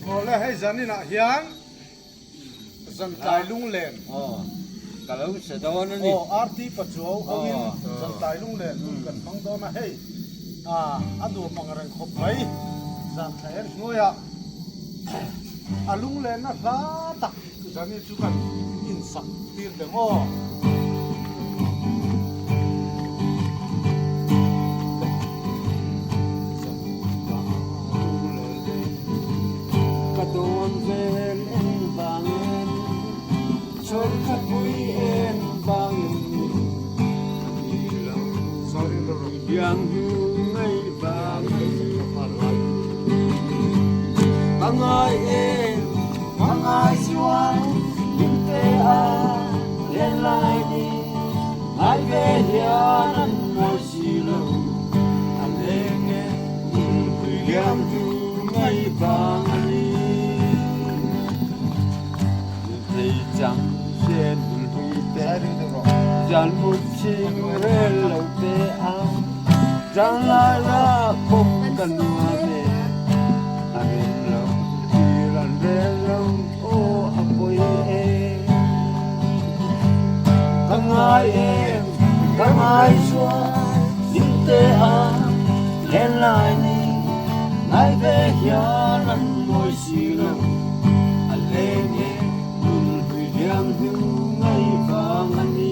Awle hei zaninah hian Zantlai lunglen. Aw ka lo hre dawn a ni. Aw RT Pachuau hoin Zantlai lunglen hun kan hmang dawn a hei a nuam ang reng khawp mai. Zanthla en hnuaiah a lunglenna hla tak zanin chu kan insak tir deuh aw. Ka dawn vel eng vangin chhawrkhat pui eng vangin ni lo hian hnu ngei vangin ka ngai em ka ngai chuan min pe a len lai ni ngai ve hian an mawi si lo an leng e Nunpui liam tu ngai vang a ni. Nunthei chang hriat nunhlui te, zan mut chhing rel lo te a, zan lai la khawp ka nuam e, a rem lo thlir an rel lo aw a pawi e. Ka ngai em ka ngai chuan ding te a len lai ni ngai ve hian an mawi si lo a leng e nun hlui liam hnu ngai vang a ni.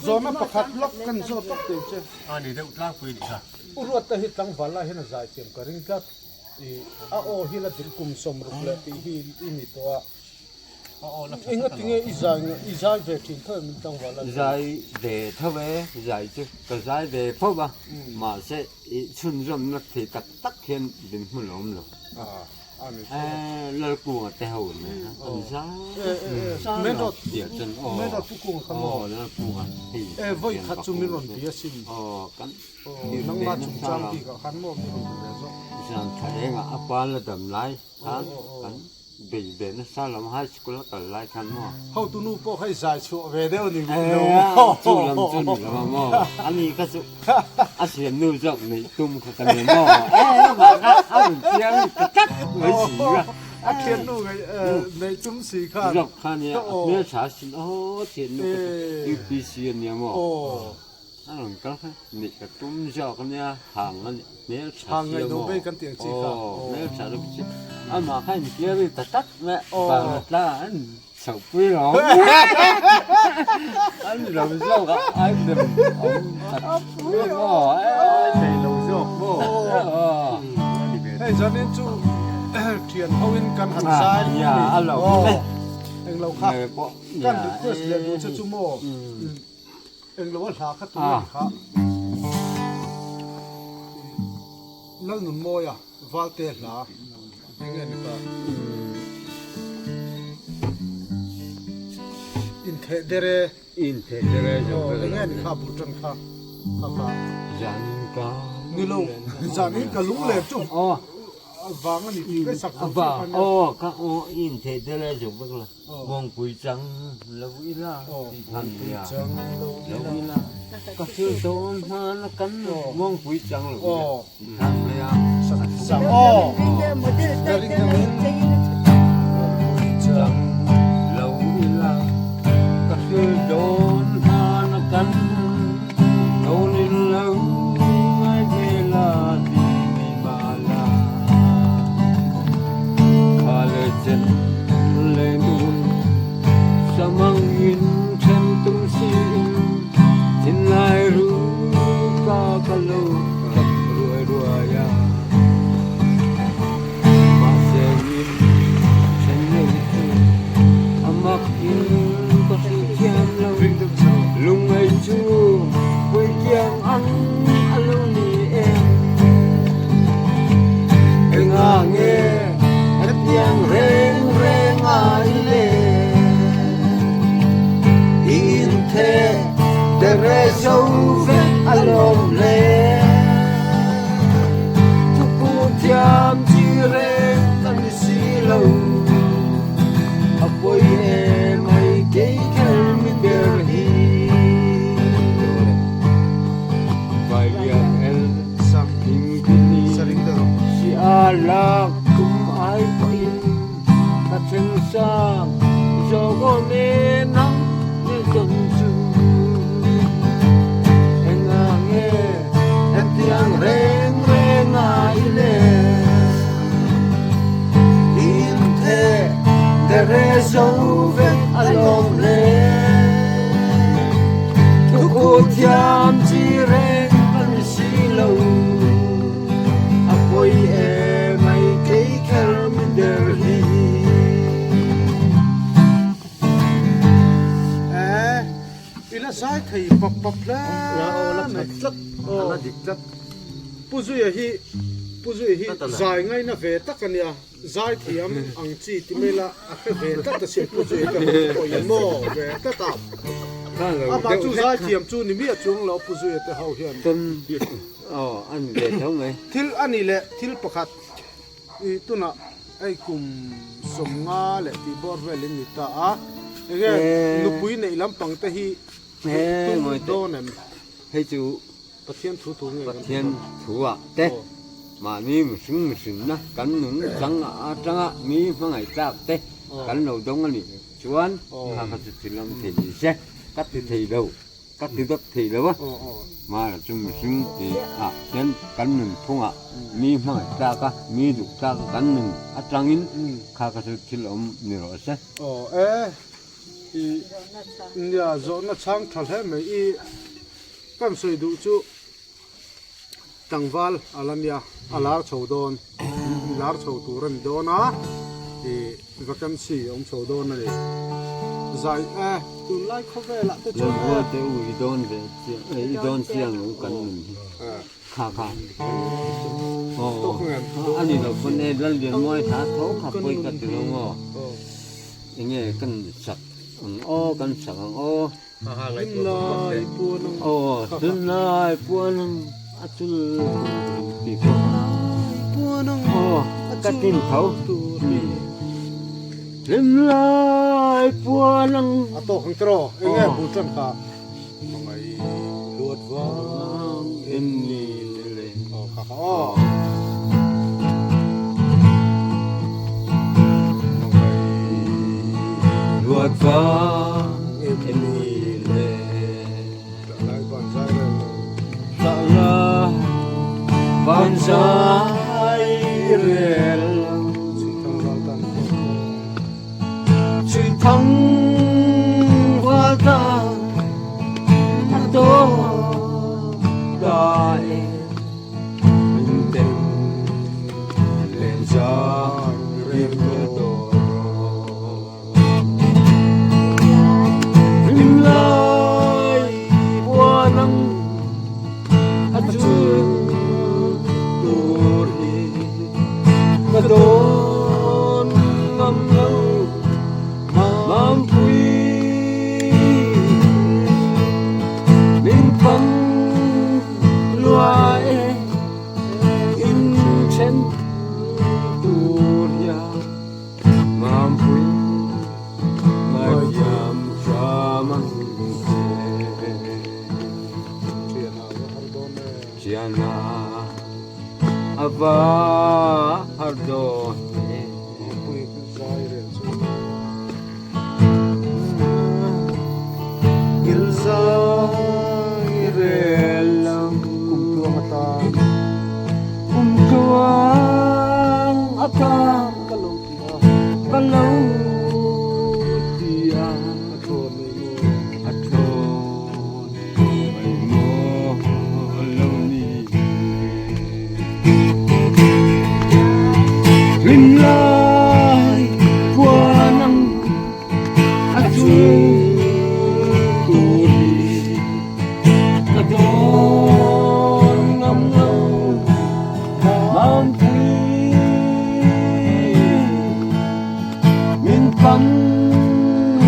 Zawhna pakhat lawk kan zawt tawp teh che. A ni deuh tlangpui nih kha. U Ruatta hi tlangval lai hian a zaithiam ka ring tlat. I a aw hi la dil kum 60 leh tih hi i ni tawh a. Engatinge i zai i zai ve thin tho em tlangval a? Zai ve tho e, zai chu ka zai ve fo a, mahse i chhunzawmna thei tak tak hian min hmun a awm lo. Lalkunga te ho nen an zai zai lo tih chuan aw aw Lalkunga hei e vawi khat chu min rawn bia sin aw kan nangma chungchang bikah khan maw min rawn ti ve zawk. Zan thla engah a pa la dam lai khan kan bei ve nasa lam high school a kal lai khan maw. Hotu nu pawh kha i zai chhuah ve deuh ni lo maw. Chu lam chu ni lo maw. Ani kha chu a siam nu zawk neih tum kha ka ni maw. E amah kha a rawn chiang ta tlat mai si a. A thian nu neih tum si khan. Zawk kha nia a hmeltha sin aw thian nu kha chu UPC a nia maw. A rawn kal kha nih ka tum zawk a nia, hang a nih hmel tha Hang ngaih no bei kan tih ang chi kha. Aw hmel tha lutuk chi. Amah kha in clear ta tak mai vang a tla an chhoh pui lo. An lo zawk a ai dem awm tak maw thei lo zawk maw. Hei zanin chu thian ho in kan han zai ya a lo englo kha kan request leh duh che chu maw. Englo a hla kha tur a ni kha. Lalnunmawia Valte hla eng nge ni kha? Intheh dere. Intheh dere zo ka Eng nge ni kha bul tan kha kha kha. Zanin ka Nilo zanin ka lunglen chu. Vang a ni tih ka sak A vang aw ka aw intheh dere zo vek la. Kawngpui chang lo ila tih khan nia lo ila ka thil dawn hman a kan kawngpui chang lo ila tih khan nia kawngpui chang lo ila ka thil dawn hman a kan dawnin lo ngai ve la ti ni mah la kha le chen le nun samang in then tum si in thinlai ru ka ka lo tap ruai ruai a mahse min then lo chu a mak in ka hrilh thiam lo lungngai chu puai kiang ang a lo ni em enga nge hetiang reng reng a i le i intheh tere zo vek alawm le thupu thiam chi reng ka ni si lo a pawi em ai kei kher mi ber hi. lak tum ai pawhin ka thleng sang zawk awm e nang leh tawn chu. Engah nge hetiang reng reng a i len? In the dere zo vek alawm le. Thukhu thiam chi reng ka ni si lo. A pawi e mai kei kher min der hi. Eh, i la zai thei pap pap hle mai. A la dik tlat. Pu Zuia hi, Pu Zuia hi zai ngaina ve tak a nia. Zai thiam ang chi ti mai la a hre ve tlat a sin Pu Zuia te ho te pawh in maw ve tlat a. Amah chu zai thiam chu ni miah chuang lo Pu Zuia te ho hian. Thil a ni leh thil pakhat i tunah hei kum 50 leh tih bawr vel in ni ta a enge nupui neih lampang te hi tum dawn em? Hei chu Pathian thu thu nge kan Pathian thu ah te mahni mihring mihrinna kan nung chang atanga mi hmangaih tlak te kan lo dawng a nih chuan kha kha chu thil awm thei ni se ka ti thei lo ka ti dawt thei lo a mahla chu mihring tih ah hian kan nun phungah mi hmangaih tlak a mi duh tlak a kan nun atangin kha kha chu thil awm ni rawh se. Aw e i nia zawhna chhang tha hle mai i. Kan sawi duh chu tlangval a la nia, a lar chho dawn, lar chho tur a ni dawn a, ih vacancy a awm chho dawn a ni. Zai e, tunlai khawvelah te chuan e. Lalhua te u i dawn ve chiang, i dawn chiang ang kan nun hi kha kha aw a ni lo pawn e Lallianmawi thla tho kha pawi ka ti lo maw enge kan sak ang aw kan sak ang aw. Tunlai puan a chul tih pawh ka tin tho. Hlimlai puan ang. A tawk ang tiraw eng nge bul tan kha hmangaih luat vang em ni le. Aw kha kha aw. Luat vang em ni le. Tah lai van zai rel lo. Tah lai van zai rel lo. Chhui thang val tan tawk lo. Chhui thang val tan a tawk ta e. Min tel len zan rem tawh rawh. Hlim lai puan ang a chul tur hi ka dawn ngam lo Mangpui min pang lua e in then tur hian Mampui ngaihthiam hram ang che. Thiana a va har dawn e. Mampui zai rel chu. Ngil zai rel lo. Kum tluang atan. Kum tluang atan. Ka lo ti a. Ka lo ti a. A thawn mai maw. A thawn mai maw lo ni le. Hlim lai puan ang a chung tur hi ka dawn ngam lo Mangpui min pang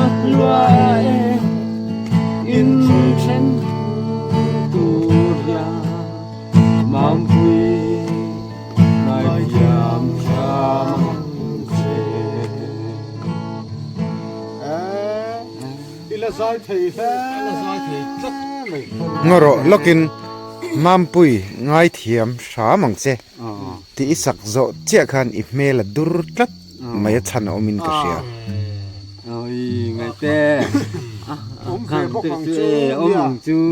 a hluai e in then tur hian Mangpui ngaithiam hram ang che. I la zai thei hle. I la zai thei tlat mai. Ngarawh lawkin. Mampui ngaithiam hram ang che tih i sak zawh chiah khan i hmel a dur tlat mai a chhan a awmin ka hria.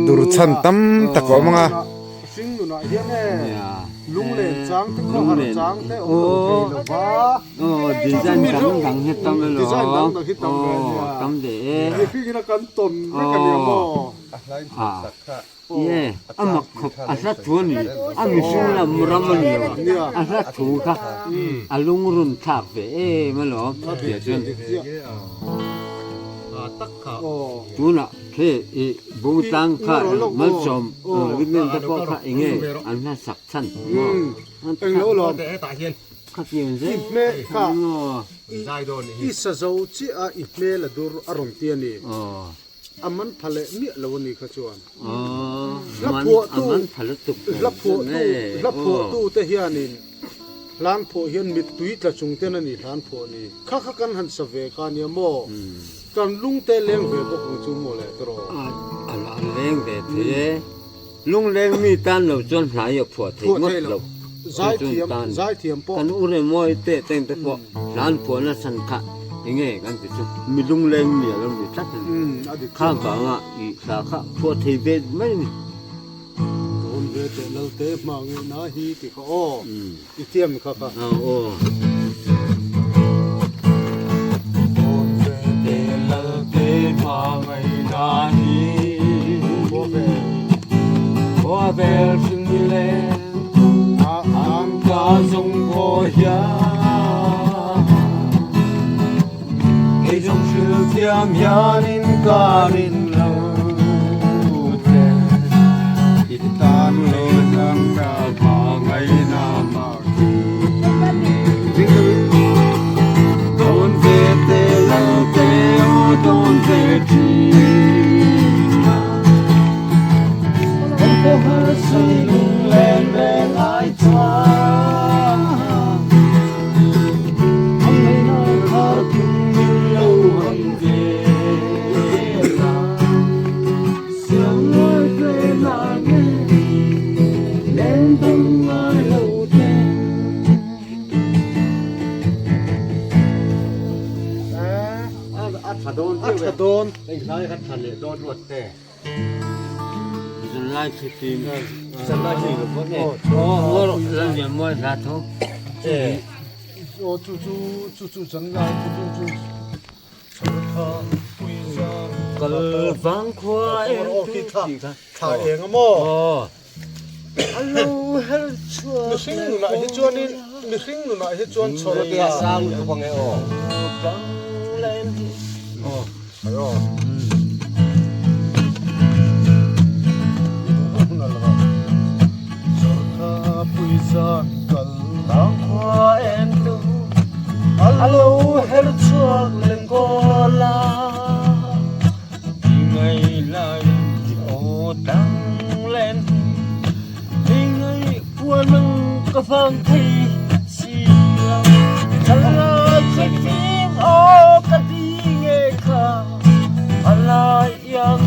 Dur chhan tam tak a awm ang a. Ye, a mak khawp, a hla thu a ni, a mihring lam ram a ni lo, a hla thu kha a lungrun thlak ve em alawm tih chuan tunah khi i Bungtlang kha Malsawm Ritmen te pawh kha eng nge an hla sak chhan maw? Khatiang zel maw? I sa zo chiah a i hmel a dur a rawn ti a ni. A man pha leh miah lo a ni kha chuan. Hla phuahtu hla phuahtu hla phuahtu te hianin hlan phuah hian mittui tla chung ten a ni hlan phuah ni. Kha kha kan han sa ve kha nia maw? Kan lung te leng ve bawk ang chu maw le tawh. A leng ve thei e. Lung leng mi tan lo chuan hla hi a phuah theih ngawt lo. Zaithiam zaithiam pawh. Kan u Remawi te teng te pawh hla an phuah nasa kha enge kan ti chu mi lung leng mi a lo ni tlat a ni. Kha vanga i hla kha phuah thei ve mai a ni. Dawn ve teh Lalte hma ngeihna hi ti kha aw i tiam kha kha. Aw. Dawn ve teh Lalte hma ngeihna hi. Khawvel hring leh an ka zawng pawh hian kei zawng hrilh thiam hianin ka rin lo che i tan lo lang ka hmangaihna mak hi dawn ve te lo te aw dawn ve thin a. A tha dawn. Zanlai thutih Zanlai thutih lo pawh nge aw Lallian mawi hla tho aw chu chu chu chu zanlai thutih chu Chhawltha puiza kal vang khua em tih kha thla eng a maw alo her chhuak mihring nunah hi chuanin mihring nunah hi chuan chhawltha sang lutuk ange aw aw Alo her chhuak leng kawl a Đi ngày lại đi ô tăng lên Đi ngày qua nâng ka vang thei si lo Thalai khi phim ô ka đi nghe kha Alai iang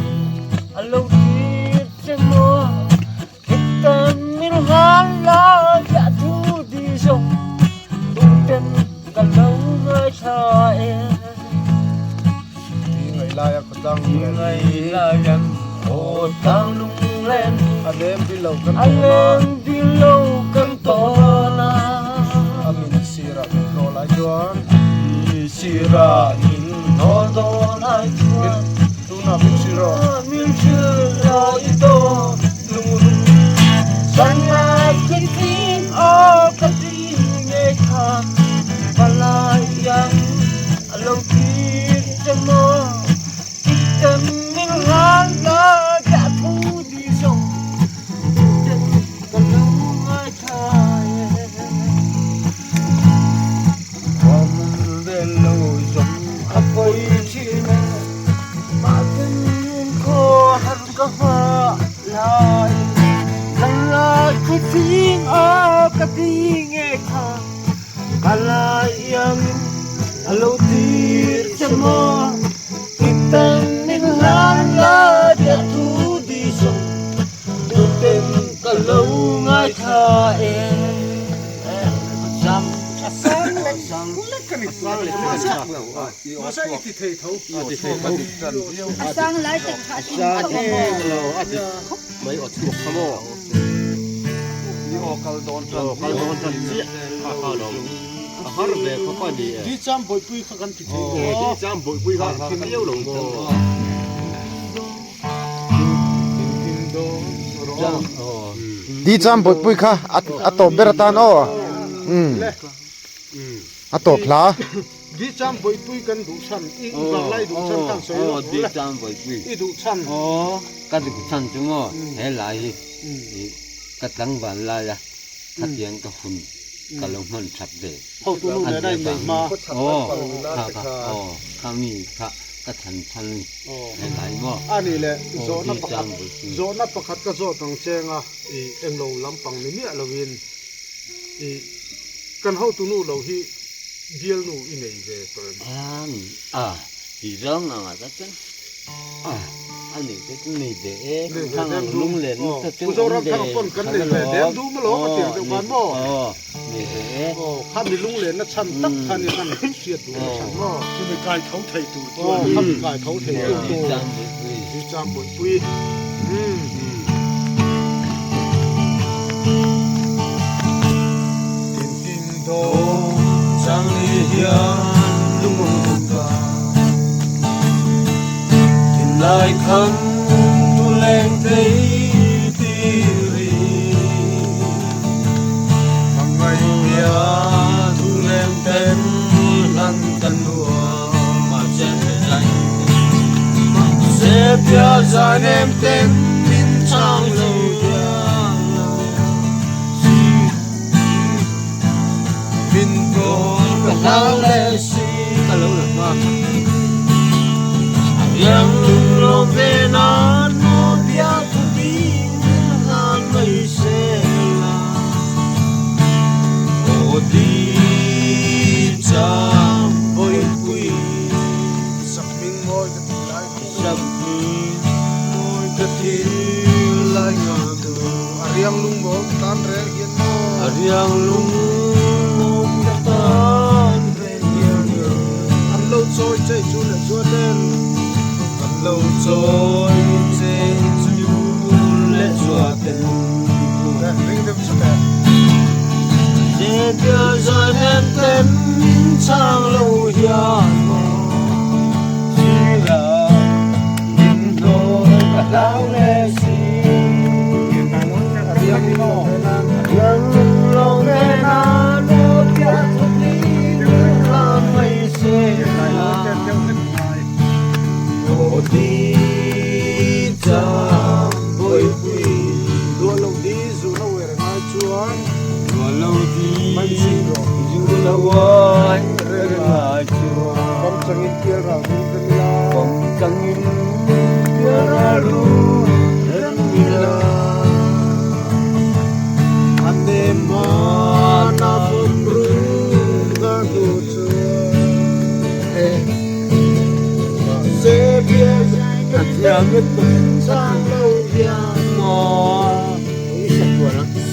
alo tir che maw Hitan min han la dạ thu đi dòng Tu ten ka lo ngaithla e Đi ngày lai a khawtlang Đi ngày lai em khawtlang lunglen A lem di lo kan A lem di lo kan tawn a A min sirah min hnawl ai chuan Mi sirah min hnawl dawn ai chuan Tunah min hrilh rawh. Min hrilh rawh i dawn lungrun Zanlai thingthing aw ka ti nge khan Palai iang a lo tir che maw Kitten min hlan la dah thu di zawng Kitten ka lo ngaithla e Awm ve lo zawng a pawi thin e Mahse min khaw har ka hma lai Zanlai thuthleng a ka ti nge kha Ka lai iang a lo tir che maw Kitten min hlan la biak thu di zawng Duhten. lo ngaithla e Sam A sang lek lek a ni mahse i ti thei tho A sang lai tak kha a tling khawp a maw? A dik khawp mai aw chhuak kha maw? I aw kal dawn tan kal dawn tan chiah kha kha lo a har ve khawp a ni e. Di cham bawihpui kha kan ti thei lo. Di cham bawihpui kha a thi viau lo maw? Di cham bawihpui kha a tawp ber atan aw. A tawp hla. Di cham bawihpui kan duh chhan i vanglai duh chhan khan sawi lo Di cham bawihpui. I duh chhan. Aw ka duh chhan chu maw he lai hi ka tlangval lai a khatiang ka hun ka lo hman that ve. Hotu nu nen a inneih hma. Aw kha kha aw kha mi kha ka thlan chhan he lai maw. A nih leh zawhna pakhat zawhna pakhat ka zawt ang cheng a i englo lampang ni miah lovin i kan hotu nu lo hi Bialnu i nei ve tawh em? An a ti zawng ang ah chuan a a nei te chu nei ve e thang ang lung len nasa chu awm ve Mizoram thang pawn kan nei ve dem dum alawm a tiang deuh khan maw? Aw nei ve e. Aw kha mi lung lenna chhan tak kha nia kan hriat duhna chhan maw? Chu mi kai tho thei tur chu a ni. Aw kha mi kai tho thei tur chu. Di chang buaipui. Di chang buaipui. Umm. Tin dawn chang ni hian lungawm ka Thinlai kham tu leng thei ti ri Hmangaihia thu leng ten hlan ka nuam a che Mahse bia zai nem ten min chang lo hian lo Min dawn ka hlau leh si ka lo la hma. Riang lung lawm ve nan maw bia thu ding min hlan mai se la Aw di chang bawihpui. Sakming mawi ka ti lai kha. Sakming mawi ka ti lai nga tu. A riang lung maw ka tan reng hian maw. A riang lung maw ka tan reng hian maw. An lo chawi chei chu leh chuaten. An lo chawi chei chu leh chuaten. Ring deuh chu teh. Zepia zan em ten min chang lo hian maw Sira min hlawl ka hlau leh si Riang lo nena maw piah thawk ni min hlan mai se la Aw di chang bawihpui Duah lo di zu lo er ngai chuan Duah lo di zu lo er ngai chuan Pawm changin pial ral run rem ila Pawm changin pial ral run rem ila A nem a na pawm run ka hnu chuan Mahse bial ka thiam e tum chang lo hian maw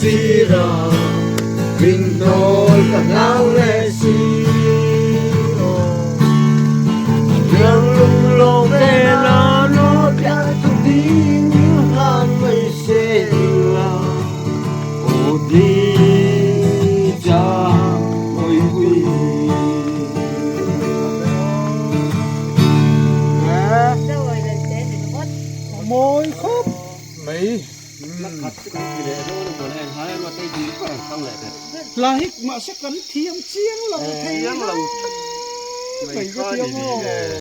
Sira min hnawl ka hlau leh si Riang lung lawm ve na naw piah thu ding hlan mai se la Aw di chang oi ui. Mawi khawp mai. Hla hi mahse kan thiam chiang lo thei mai ka ti ang aw.